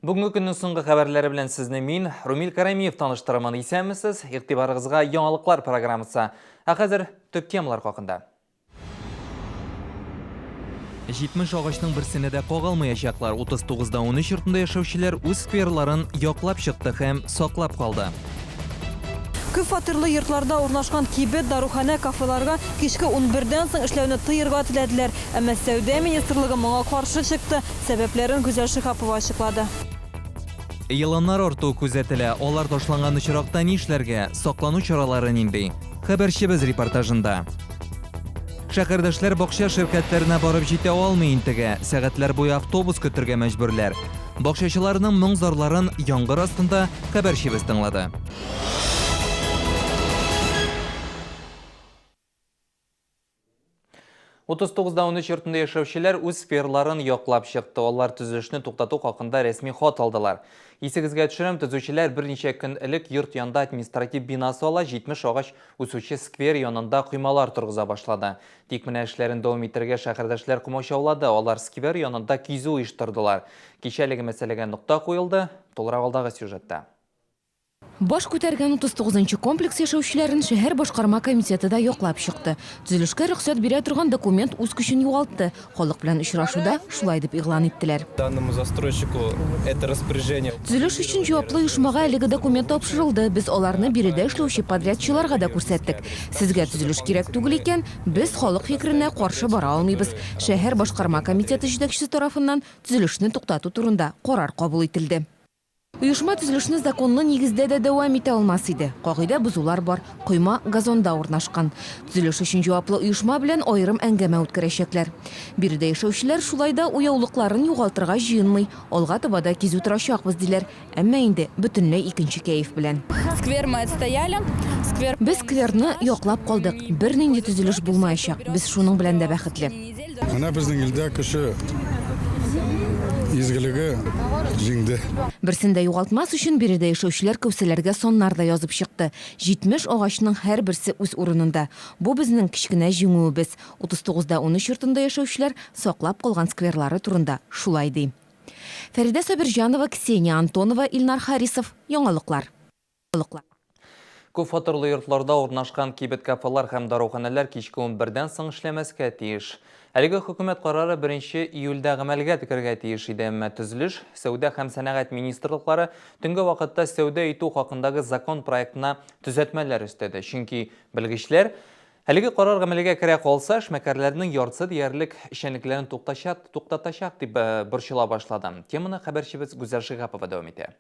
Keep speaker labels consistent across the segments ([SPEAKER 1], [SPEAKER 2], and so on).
[SPEAKER 1] Бүгенге көннең соңгы хәбәрләре белән сезне мин, Румил Карамиев таныштырырмын. Исәнмесез, игътибарыгызга яңалыклар программасы. Ә хәзер төп темалар хакында. 70 агачның берсенә дә кагылмаячаклар. 39 да 13 йортында яшәүчеләр үз скверларын яклап чыкты һәм саклап калды.
[SPEAKER 2] Күп фатирлы йортларда урнашкан кибет, даруханә, кафеларга кичке унбердән соң эшләүне тыерга теләделәр. Әмма Сәүдә министрлыгы моңа каршы чыкты. Сәбәпләрен Гүзәл Шиһапова ачыклады.
[SPEAKER 1] Еланнар арту күзәтелә. Алар ташланган очракта нишләргә? Саклану чаралары нинди? Хәбәрчебез репортажында. Шәһәрдәшләр бакча ширкәтләренә барып җитә алмый интегә, сәгатьләр буе автобус көтергә мәҗбүрләр. Бакчачыларның моң-зарларын яңгыр астында хәбәрчебез тыңлады. 39 да 13 йортында яшәүчеләр үз скверларын яклап чыкты. Алар төзелешне туктату хакында рәсми хат алдылар. Исегезгә төшерәм, төзүчеләр берничә көн элек йорт янында административ бина сала, 70 агач үсүче сквер янында коймалар торгыза башлады. Тик менә эшләрен дәвам итәргә шәһәрдәшләр комачаулады, алар сквер янында кизү оештырдылар. Кичә әлеге мәсьәләгә нокта куелды. Тулырак алдагы сюжетта.
[SPEAKER 3] Баш күтәргән 39 нчы комплекс яшәүчеләрен шәһәр башкарма комитеты да яклап чыкты. Төзелешкә рөхсәт бирә торган документ үз көчен югалтты. Халык белән очрашуда шулай дип игълан иттеләр.
[SPEAKER 4] Данному застройщику это распоряжение.
[SPEAKER 3] Төзелеш өчен җаваплы оешмага әлеге документ тапшырылды. Без аларны биредә эшләүче подрядчыларга да күрсәттек. Сезгә төзелеш кирәк түгел икән, без халык фикеренә каршы бара алмыйбыз. Шәһәр башкарма комитеты җитәкчесе тарафыннан төзелешне туктату турында карар кабул ителде. Оешма төзелешне законлы нигездә дә дәвам итә алмас иде. Кагыйдә бозулар бар, койма газонда урнашкан. Төзелеш өчен җаваплы оешма белән аерым әңгәмә үткәрәчәкләр. Биредә яшәүчеләр шулай да уяулыкларын югалтырга җыенмый. Алга таба да кизү торачакбыз, диләр. Әмма инде бөтенләй икенче кәеф белән.
[SPEAKER 5] Сквер мы отстояли. Сквер.
[SPEAKER 3] Без скверны яклап калдык. Бернинди төзелеш булмаячак. Без шуның белән дә бәхетле.
[SPEAKER 6] Менә безнең илдә кеше изгелеге җиңде.
[SPEAKER 3] Берсен дә югалтмас өчен биредә яшәүчеләр кәүсәләргә саннар да язып чыкты. 70 агачның һәрберсе үз урынында. Бу безнең кечкенә җиңүебез. 39 да 13 йортында яшәүчеләр саклап калган скверлары турында шулай ди. Фәридә Сабирҗанова, Ксения Антонова, Илнар Харисов, Яңалыклар.
[SPEAKER 1] Күп фатирлы йортларда урнашкан кибет-кафелар һәм даруханәләр кичке унбердән соң эшләмәскә тиеш. Әлеге хөкүмәт карары беренче июльдә гамәлгә керергә тиеш иде, әмма Төзелеш, сәүдә һәм сәнәгать министрлыклары төнге вакытта сәүдә итү хакындагы закон проектына төзәтмәләр өстәде. Чөнки белгечләр, әлеге карар гамәлгә керә калса, эшмәкәрләрнең яртысы диярлек эшчәнлекләрен туктатачак дип борчыла башлады. Теманы хәбәрчебез Гүзәл Шиһапова дәвам итә.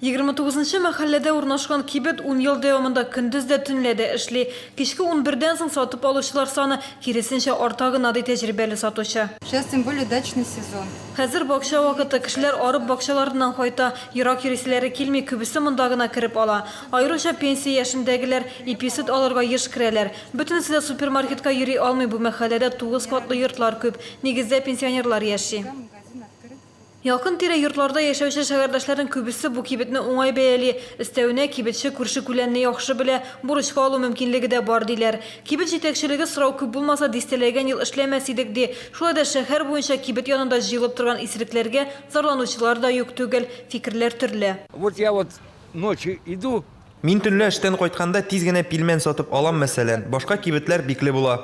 [SPEAKER 2] 29 нчы мәхәлләдә урнашкан кибет ун ел дәвамында көндез дә, төнлә дә эшли. Кичке унбердән соң сатып алучылар саны, киресенчә, арта гына, ди тәҗрибәле сатучы.
[SPEAKER 7] Сейчас тем более дачный сезон.
[SPEAKER 2] Хәзер бакча вакыты, кешеләр арып бакчаларыннан кайта, ерак йөриселәре килми, күбесе монда гына кереп ала. Аеруча пенсия яшендәгеләр ипи-сөт алырга еш керәләр. Бөтенесе дә супермаркетка йөри алмый, бу мәхәлләдә тугыз катлы йортлар күп, нигездә пенсионерлар яши. Якын-тирә йортларда яшәүче шәһәрдәшләрнең күбесе бу кибетне уңай бәяли. Өстәвенә, кибетче күрше-күләнне яхшы белә, бурычка алу мөмкинлеге дә бар, диләр. Кибет җитәкчелеге сорау күп булмаса, дистәләгән ел эшләмәс идек, ди. Шулай да шәһәр буенча кибет янында җыелып торган исерекләргә зарланучылар да юк түгел. Фикерләр төрле.
[SPEAKER 8] Вот я вот ночью иду.
[SPEAKER 9] Мин төнлә эштән кайтканда тиз генә пилмән сатып алам, мәсәлән. Башка кибетләр бикле була.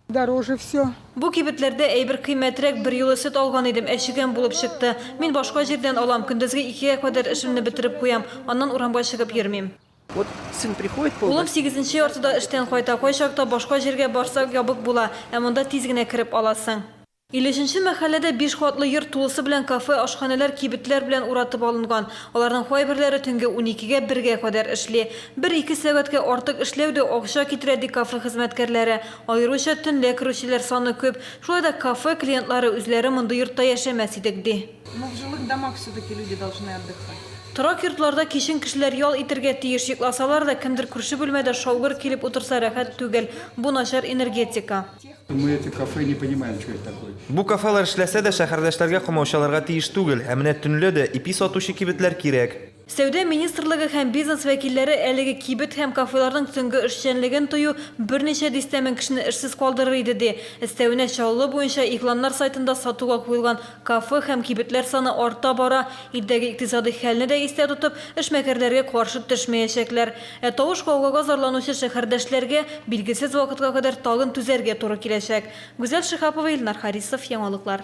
[SPEAKER 7] Дороже все.
[SPEAKER 2] Бу кибетләрдә әйбер кыйммәтрәк, берьюлы сөт алган идем, әчегән булып чыкты. Мин башка җирдән алам, көндезге икегә кадәр эшемне бетереп куям, аннан урамга чыгып йөрмим.
[SPEAKER 8] Вот сын приходит
[SPEAKER 2] пол. Улым сигезенче яртыда эштән кайта, кайчакта башка җиргә барсак, ябык була, ә монда тиз генә кереп аласың. 53 нче мәхәлләдә биш катлы йорт тулысы белән кафе, ашханәләр, кибетләр белән уратып алынган. Аларның кайберләре төнге уникегә, бергә кадәр эшли. Бер-ике сәгатькә артык эшләү дә акча китерә, ди кафе хезмәткәрләре. Аеруча төнлә керүчеләр саны күп. Шулай да кафе клиентлары үзләре мондый йортта яшәмәс идек, ди.
[SPEAKER 10] Ну в жилых домах все-таки люди должны отдыхать.
[SPEAKER 2] Торак йортларда кичен кешеләр ял итергә тиеш, йокласалар да, кемдер күрше бүлмәдә шау-гөр килеп утырса рәхәт түгел. Бу начар энергетика.
[SPEAKER 6] Мы эти кафе не понимаем, что это такое.
[SPEAKER 9] Бу кафелар эшләсә дә, шәһәрдәшләргә комаучаларга тиеш түгел. Ә менә төнлә дә ипи сатучы кибетләр кирәк.
[SPEAKER 2] Сәүдә министрлыгы һәм бизнес вәкилләре әлеге кибет һәм кафеларның төнге эшчәнлеген тыю берничә дистә мең кешене эшсез калдырыр иде, ди. Өстәвенә, Чаллы буенча игъланнар сайтында сатуга куелган кафе һәм кибетләр саны арта бара. Илдәге икътисадый хәлне дә истә тотып, эшмәкәрләргә каршы төшмәячәкләр. Ә тавыш-гаугага зарланучы шәһәрдәшләргә билгесез вакытка кадәр тагын түзәргә туры киләчәк. Гүзәл Шиһапова, Илнар Харисов, Яңалыклар.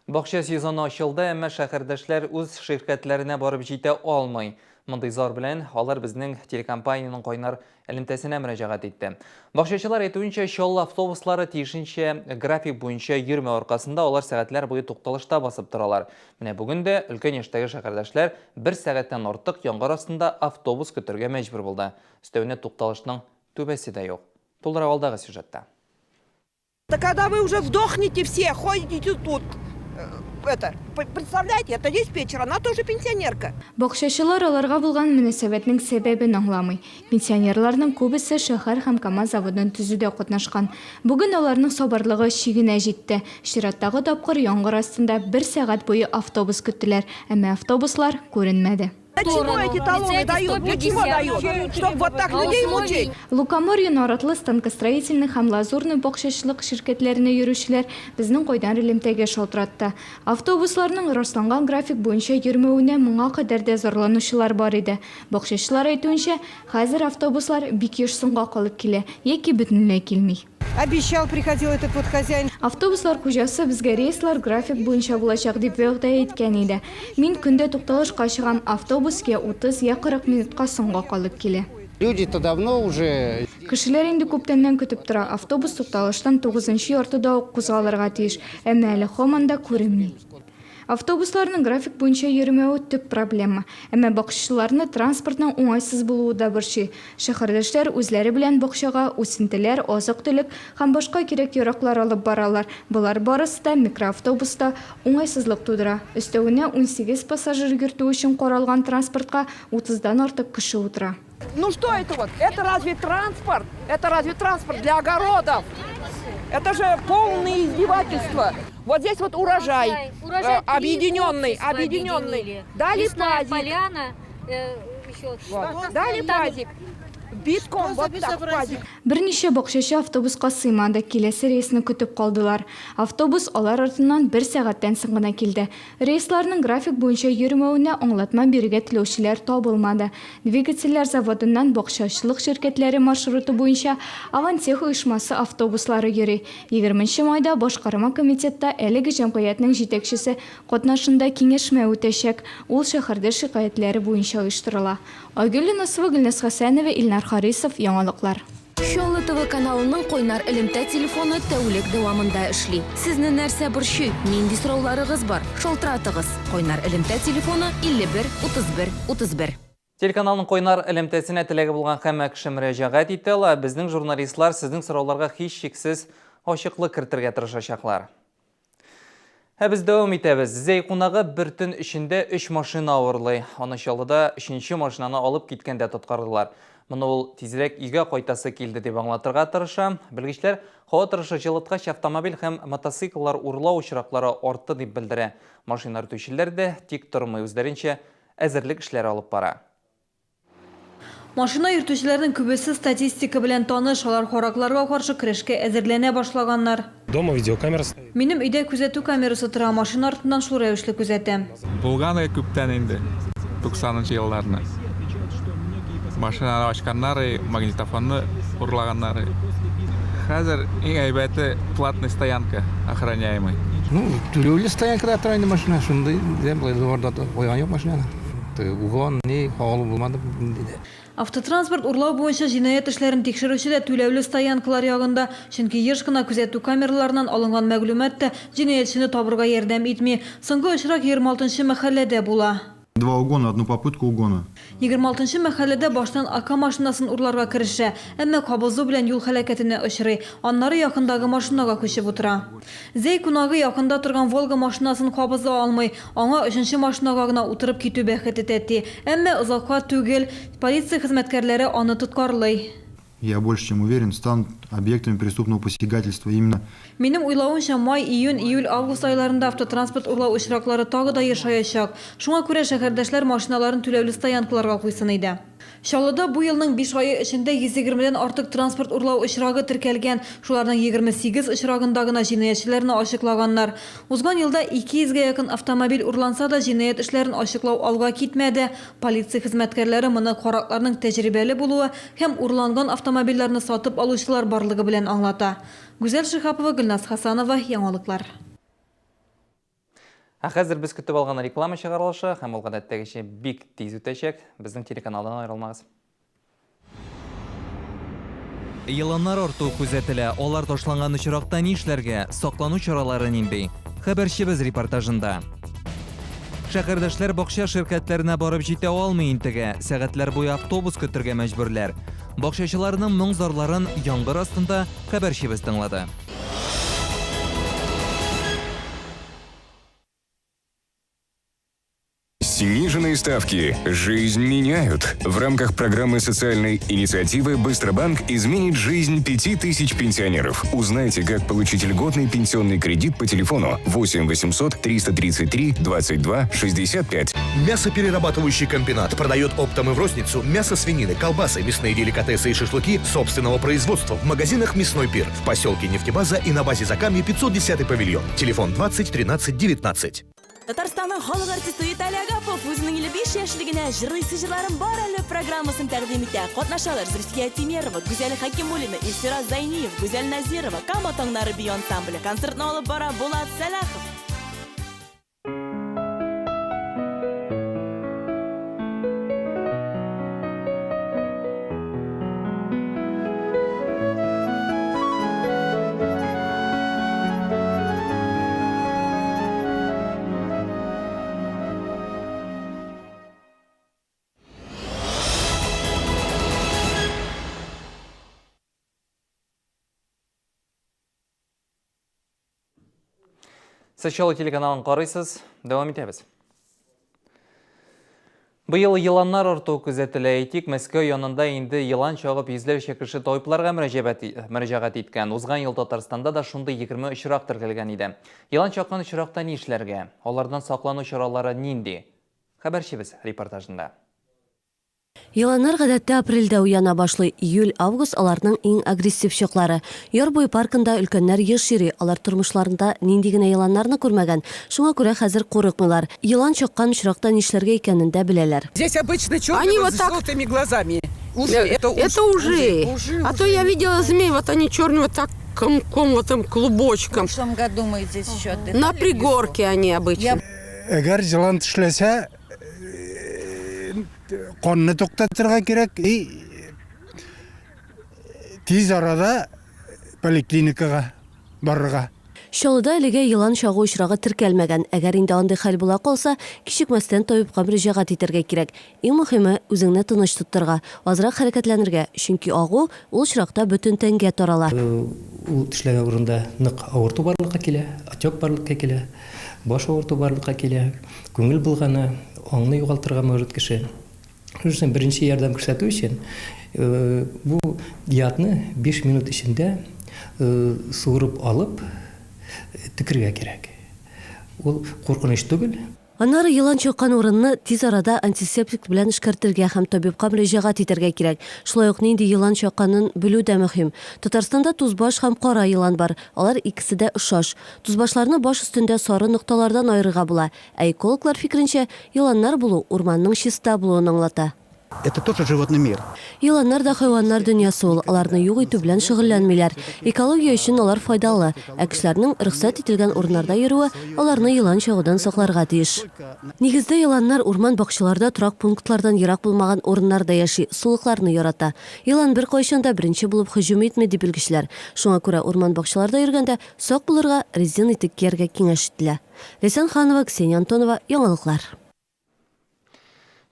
[SPEAKER 1] Бакча сезоны ачылды, әмма шәһәрдәшләр үз ширкәтләренә барып җитә алмый. Мондый зар белән алар безнең телекомпаниянең кайнар элемтәсенә мөрәҗәгать итте. Бакчачылар әйтүенчә, Чаллы автобуслары тиешенчә график буенча йөрмәү аркасында алар сәгатьләр буе тукталышта басып торалар. Менә бүген дә өлкән яшьтәге шәһәрдәшләр бер сәгатьтән артык яңгыр астында автобус көтәргә мәҗбүр булды. Өстәвенә тукталышның түбәсе дә юк. Тулырак алдагы сюжетта.
[SPEAKER 11] Да когда вы уже сдохнете все, ходите тут. Э, это, представляете, это диспетчер, она тоже пенсионерка.
[SPEAKER 12] Бакчачылар аларга булган мөнәсәбәтнең сәбәбен аңламый. Пенсионерларның күбесе шәһәр һәм КАМАЗ заводын төзүдә катнашкан. Бүген аларның сабырлыгы чигенә җитте. Чираттагы тапкыр яңгыр астында бер сәгать буе автобус көттеләр, әмма автобуслар күренмәде.
[SPEAKER 11] Для чего эти талоны дают? Для чего дают? Чтобы вот так людей мучить?
[SPEAKER 12] Лукоморье, Наратлы, Станкостроительный һәм Лазурный бакчачылык ширкәтләренә йөрүчеләр безнең кайнар элемтәгә шалтыратты. Автобусларның расланган график буенча йөрмәвенә моңа кадәр дә зарланучылар бар иде. Бакчачылар әйтүенчә, хәзер автобуслар бик еш соңга калып килә яки бөтенләй килми.
[SPEAKER 7] Обещал, приходил этот вот хозяин.
[SPEAKER 12] Автобуслар хуҗасы безгә рейслар график буенча булачак дип вәгъдә иткән иде. Мин көн дә тукталышка чыгам, автобус я 30, я 40 минутка соңга калып килә.
[SPEAKER 13] Люди-то давно уже.
[SPEAKER 12] Кешеләр инде күптәннән көтеп тора, автобус тукталыштан тугызынчы яртыда ук кузгалырга тиеш, әмма әле һаман да күренми. Автобусларның график буенча йөрмәве төп проблема. Әмма бакчачыларны транспортның уңайсыз булуы да борчый. Шәһәрдәшләр үзләре белән бакчага үсентеләр, азык-төлек һәм башка кирәк-яраклар алып баралар. Болар барысы да микроавтобуста уңайсызлык тудыра. Өстәвенә, 18 пассажир йөртү өчен каралган транспортка утыздан артык кеше утыра.
[SPEAKER 11] Ну что это вот? Это разве транспорт? Это разве транспорт для огородов? Это же полное издевательство. Вот здесь вот урожай,
[SPEAKER 14] урожай,
[SPEAKER 11] э, объединенный, объединенный. Дали
[SPEAKER 14] Лесная
[SPEAKER 11] пазик.
[SPEAKER 14] поляна, э, еще
[SPEAKER 11] Вот. Дали пазик. Битком вот так пазик.
[SPEAKER 12] Берничә бакчачы автобуска сыймады, киләсе рейсны көтеп калдылар. Автобус алар артыннан бер сәгатьтән соң гына килде. Рейсларның график буенча йөрмәвенә аңлатма бирергә теләүчеләр табылмады. Двигательләр заводыннан бакчачылык ширкәтләре маршруты буенча Авантех оешмасы автобуслары йөри. Егерменче майда башкарма комитетта әлеге җәмгыятьнең җитәкчесе катнашында киңәшмә үтәчәк, ул шәһәрдә шикаятьләре буенча оештырыла. Айгөл Юнысова, Гөлназ Хәсәнова, Илнар Харисов, Яңалыклар.
[SPEAKER 3] Чаллы ТВ каналының кайнар элемтә телефоны тәүлек дәвамында эшли. Сезне нәрсә борчый, нинди сорауларыгыз бар? Шалтыратыгыз. Кайнар элемтә телефоны 51 31 31.
[SPEAKER 1] Телеканалның кайнар элемтәсенә теләге булган һәммә кеше мөрәҗәгать итә ала. Безнең журналистлар сезнең сорауларга һичшиксез ачыклык кертергә тырышачаклар. Ә без дәвам итәбез. Зәй кунагы бер төн эчендә өч машина урлый. Аны Чаллыда өченче машинаны алып киткәндә тоткардылар. Моны ул тизрәк өйгә кайтасы килде дип аңлатырга тырыша. Белгечләр һава торышы җылыткач автомобиль һәм мотоцикллар урлау очраклары артты дип белдерә. Машина йөртүчеләр дә тик тормый, үзләренчә әзерлек эшләре алып бара.
[SPEAKER 2] Машина йөртүчеләрнең күбесе статистика белән таныш, алар каракларга каршы көрәшкә әзерләнә башлаганнар.
[SPEAKER 15] Дома видеокамера стоит.
[SPEAKER 2] Минем өйдә күзәтү камерасы тора, машина артыннан шул рәвешле күзәтәм.
[SPEAKER 16] Булган күптән инде, 90 нчы елларны. Машинаны ачканнар и магнитофонны урлаганнар. Хәзер иң әйбәте платный стоянка, охраняемый.
[SPEAKER 17] Ну, түләүле стоянкада тора инде машина, шундый, болай дворда куйган юк машинаны. Теге угон, ни, кагылу булмады диде.
[SPEAKER 2] Автотранспорт урлау буенча җинаять эшләрен тикшерүче дә түләүле стоянкалар ягында, чөнки еш кына күзәтү камераларыннан алынган мәгълүмат та җинаятьчене табырга ярдәм итми. Соңгы очрак 26 нчы мәхәлләдә була.
[SPEAKER 18] Два угона, одну попытку угона.
[SPEAKER 2] 26 нчы мәхәлләдә баштан АК машинасын урларга керешә, әмма кабызу белән юл һәлакәтенә очрый, аннары якындагы машинага күчеп утыра. Зәй кунагы якында торган Волга машинасын кабыза алмый, аңа өченче машинага гына утырып китү бәхете тәти. Әмма озакка түгел, полиция хезмәткәрләре аны тоткарлый.
[SPEAKER 18] я больше чем уверен, станут объектами преступного посягательства именно.
[SPEAKER 2] Минем уйлавымча, май, июнь, июль, август айларында автотранспорт урлау очраклары тагы да ешаячак. Шуңа күрә шәһәрдәшләр машиналарын түләүле стоянкаларга куйсын иде. Чаллыда бу елның биш ае эчендә 120 дән артык транспорт урлау очрагы теркәлгән, шуларның 28 очрагында гына җинаятьчеләрне ачыклаганнар. Узган елда 200 гә якын автомобиль урланса да, җинаять эшләрен ачыклау алга китмәде. Полиция хезмәткәрләре моны каракларның тәҗрибәле булуы һәм урланган автомобильләрне сатып алучылар барлыгы белән аңлата. Гүзәл Шиһапова, Гөлназ Хәсәнова, Яңалыклар.
[SPEAKER 1] Ә хәзер без көтеп алган реклама чыгарылышы һәм ул гадәттәгечә бик тиз үтәчәк. Безнең телеканалдан аерылмагыз.
[SPEAKER 9] Еланнар арту күзәтелә. Алар ташланган очракта нишләргә? Саклану чаралары нинди? Хәбәрчебез репортажында. Шәһәрдәшләр бакча ширкәтләренә барып җитә алмый интегә. Сәгатьләр буе автобус көтергә мәҗбүрләр. Бакчачыларның моң-зарларын яңгыр астында хәбәрчебез тыңлады.
[SPEAKER 15] Сниженные ставки жизнь меняют. В рамках программы социальной инициативы «Быстробанк» изменит жизнь 5000 пенсионеров. Узнайте, как получить льготный пенсионный кредит по телефону 8 800 333 22 65.
[SPEAKER 19] Мясоперерабатывающий комбинат продает оптом и в розницу мясо свинины, колбасы, мясные деликатесы и шашлыки собственного производства в магазинах «Мясной пир» в поселке Нефтебаза и на базе Закамье 510 павильон. Телефон 20 13 19.
[SPEAKER 5] Татарстанның халык артисты Виталий Агапов үзенең 55 яшьлегенә Җырлыйсы җырларым бар әле программасын тәкъдим итә. Катнашалар Зөлфия Тимерова, Гүзәл Хәкимуллина, Илсира Зайниев, Гүзәл Назирова, Кама таңнары бию ансамбле. Концертны алып бара Булат Сәлахов.
[SPEAKER 1] Сез Чаллы телеканалын карыйсыз, дәвам итәбез. Быел еланнар арту күзәтелә. Әйтик, Мәскәү янында инде елан чагып йөзләрчә кеше табибларга мөрәҗәгать иткән. Узган ел Татарстанда да шундый 20 очрак теркәлгән иде. Елан чаккан очракта ни эшләргә? Алардан саклану чаралары нинди? Хәбәрчебез репортажында.
[SPEAKER 20] Еланнар гадәттә апрельдә уяна башлый. Июль, август аларның иң агрессив чаклары. Яр буе паркында өлкәннәр еш йөри, алар тормышларында нинди генә еланнарны күрмәгән, шуңа күрә хәзер курыкмыйлар. Елан чаккан очракта нишләргә икәнен дә беләләр.
[SPEAKER 11] Здесь обычно черные
[SPEAKER 21] Они вот
[SPEAKER 11] с
[SPEAKER 21] так-
[SPEAKER 11] желтыми глазами. Ужи, это, уж-
[SPEAKER 21] Это ужи.
[SPEAKER 11] ужи,
[SPEAKER 21] А то я видела змей, вот они черные, вот так комком, вот там клубочком.
[SPEAKER 10] В прошлом году мы здесь еще отдыхали.
[SPEAKER 21] На пригорке они обычно.
[SPEAKER 6] Әгәр җылан тешләсә, канны туктатырга кирәк и тиз арада поликлиникага барырга.
[SPEAKER 20] Чаллыда әлегә елан чагу очрагы теркәлмәгән. Әгәр инде андый хәл була калса, кичекмәстән табибка мөрәҗәгать итәргә кирәк. Иң мөһиме, үзеңне тыныч тотырга, азрак хәрәкәтләнергә, чөнки агу ул очракта бөтен тәнгә тарала.
[SPEAKER 22] Ул тешләгән урында нык авырту барлыкка килә, отек барлыкка килә, баш авырту барлыкка килә, күңел болгана, аңны югалтырга может кеше. Шуның өчен беренче ярдәм күрсәтү өчен бу ядны 5 минут эчендә суырып алып төкерергә кирәк. Ул куркыныч түгел.
[SPEAKER 20] Аннары елан чаккан урынны тиз арада антисептик белән эшкәртергә һәм табибка мөрәҗәгать итәргә кирәк. Шулай ук нинди елан чакканын белү дә мөһим. Татарстанда тузбаш һәм кара елан бар. Алар икесе дә ошаш. Тузбашларны баш өстендә сары нокталардан аерырга була. Ә экологлар фикеренчә, еланнар булу урманның чиста булуын аңлата.
[SPEAKER 13] Это тоже животный мир.
[SPEAKER 20] Еланнар да хайваннар дөньясы ул, аларны юк итү белән шөгыльләнмиләр. Экология өчен алар файдалы, ә кешеләрнең рөхсәт ителгән урыннарда йөрүе аларны елан чагудан сакларга тиеш. Нигездә еланнар урман-бакчаларда, торак пунктлардан ерак булмаган урыннарда яши, сулыкларны ярата. Елан беркайчан да беренче булып һөҗүм итми, ди белгечләр. Шуңа күрә урман-бакчаларда йөргәндә сак булырга, резин итек кияргә киңәш ителә. Ләйсән Ханова, Ксения Антонова, Яңалыклар.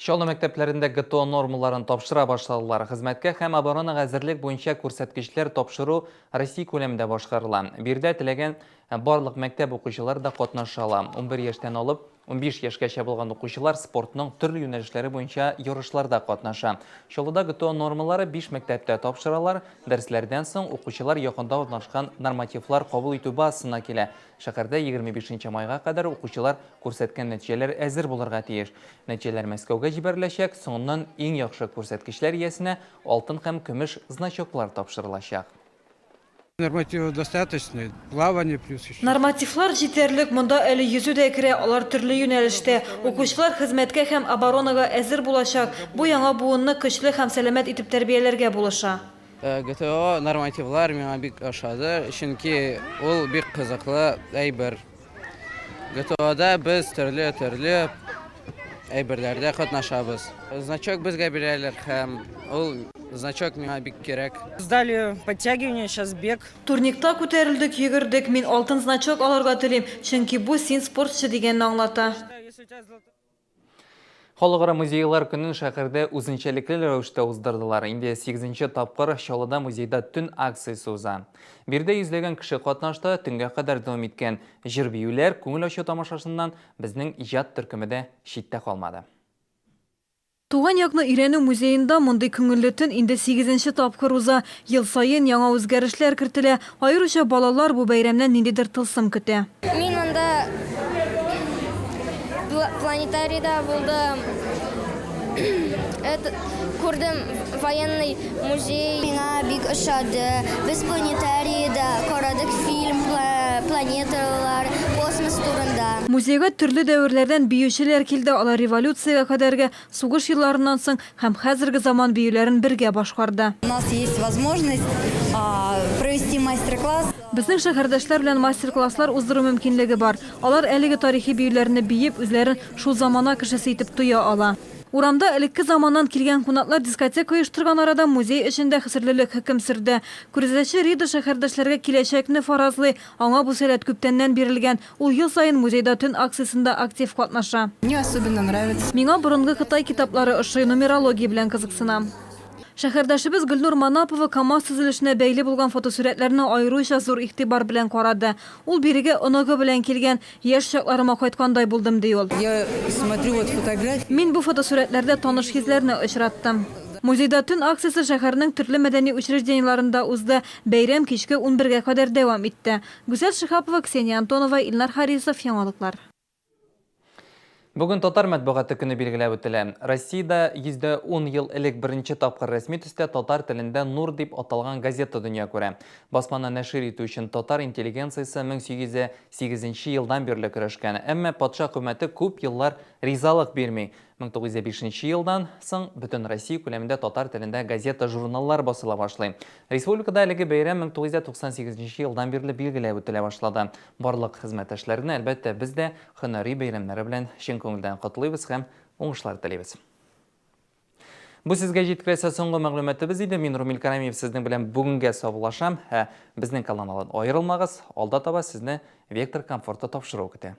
[SPEAKER 1] Чаллы мәктәпләрендә ГТО нормаларын тапшыра башладылар. Хезмәткә һәм оборонага әзерлек буенча күрсәткечләр тапшыру Россия күләмендә башкарыла. Биредә теләгән барлык мәктәп укучылары да катнаша ала. 11 яшьтән алып 15 яшькәчә булган укучылар спортның төрле юнәлешләре буенча ярышларда катнаша. Чаллыда ГТО нормалары 5 мәктәптә тапшыралар. Дәресләрдән соң укучылар якында урнашкан нормативлар кабул итү базасына килә. Шәһәрдә 25 нче майга кадәр укучылар күрсәткән нәтиҗәләр әзер булырга тиеш. Нәтиҗәләр Мәскәүгә җибәреләчәк, соңыннан иң яхшы күрсәткечләр иясенә алтын һәм көмеш значоклар тапшырылачак.
[SPEAKER 4] Нормативы достаточно, плавание плюс еще.
[SPEAKER 2] Нормативлар җитәрлек, монда әле йөзү дә керә, алар төрле юнәлештә. Укучылар хезмәткә һәм оборонага әзер булачак, бу яңа буынны көчле һәм сәламәт итеп тәрбияләргә булыша.
[SPEAKER 8] ГТО нормативлар миңа бик ошады, чөнки ул бик кызыклы әйбер. ГТОда без төрле-төрле әйберләрдә катнашабыз. Значок безгә бирәләр һәм ул значок миңа бик кирәк.
[SPEAKER 23] Сдали подтягивание, сейчас бег.
[SPEAKER 2] Турникта күтәрелдек, йөгердек. Мин алтын значок алырга телим, чөнки бу син спортчы дигәнне аңлата.
[SPEAKER 1] Халыкара музейлар көнен шәһәрдә үзенчәлекле рәвештә уздырдылар. Инде 8 тапкыр Чаллыда музейда төн акциясе уза. Биредә йөзләгән кеше катнашты, төнгә кадәр дәвам иткән җыр-биюләр, күңел ачу тамашасыннан безнең иҗат төркеме дә читтә калмады.
[SPEAKER 2] Туган якны өйрәнү музеенда мондый күңелле төн инде сигезенче тапкыр уза. Ел саен яңа үзгәрешләр кертелә. Аеруча балалар бу бәйрәмнән ниндидер тылсым көтә.
[SPEAKER 24] Мин монда планетарийда булдым. Это күрдем военный музей. Миңа бик ошады. Без планетарийда карадык фильм планеталар, космос турында.
[SPEAKER 2] Музейга төрле дәверләрдән биючеләр килде, алар революциягә кадәрге, сугыш елларыннан соң һәм хәзерге заман биюләрен бергә башкарды.
[SPEAKER 25] У нас есть возможность провести мастер-класс.
[SPEAKER 2] Безнең шәһәрдәшләр белән мастер-класслар уздыру мөмкинлеге бар. Алар әлеге тарихи биюләрне биеп, үзләрен шул замана кешесе итеп тоя ала. Урамда элекке заманнан килгән кунаклар дискотека оештырган арада музей эчендә хәсерлелек хөкем сөрде. Күрәзәче Рида шәһәрдәшләргә киләчәкне фаразлый, аңа бу сәләт күптәннән бирелгән. Ул ел саен музейда төн акциясендә актив катнаша.
[SPEAKER 26] Мне особенно нравится.
[SPEAKER 2] Миңа борынгы Кытай китаплары ошый, нумерология белән кызыксынам. Шәһәрдәшебез Гөлнур Манапова КАМАЗ төзелешенә бәйле булган фотосурәтләрне аеруча зур игътибар белән карады. Ул бирегә оныгы белән килгән. Яшь чакларыма кайткандай булдым, ди ул.
[SPEAKER 26] Я смотрю вот фотографии.
[SPEAKER 2] Мин бу фотосурәтләрдә таныш йөзләрне очраттым. Музейда төн акциясе шәһәрнең төрле мәдәни учреждениеләрендә узды. Бәйрәм кичке унбергә кадәр дәвам итте. Гүзәл Шиһапова, Ксения Антонова, Илнар Харисов, Яңалыклар.
[SPEAKER 1] Бүген татар матбугаты көне билгеләп үтелә. Россиядә 110 ел элек беренче тапкыр рәсми төстә татар телендә Нур дип аталган газета дөнья күрә. Басманы нәшир итү өчен татар интеллигенциясе 1808 елдан бирле көрәшкән. Әмма патша хөкүмәте күп еллар ризалык бирми. 1905 елдан соң бөтен Россия күләмендә татар телендә газета-журналлар басыла башлый. Республикада әлеге бәйрәм 1998 елдан бирле билгеләп үтелә башлады. Барлык хезмәттәшләрне, әлбәттә, без дә һөнәри бәйрәмнәре белән чын күңелдән котлыйбыз һәм уңышлар телибез. Бу сезгә җиткерәсе соңгы мәгълүматыбыз иде. Мин Румил Карамиев сезнең белән бүгенгә саубуллашам. Ә безнең каналдан аерылмагыз. Алда таба сезне Вектор комфорты тапшыруы көтә.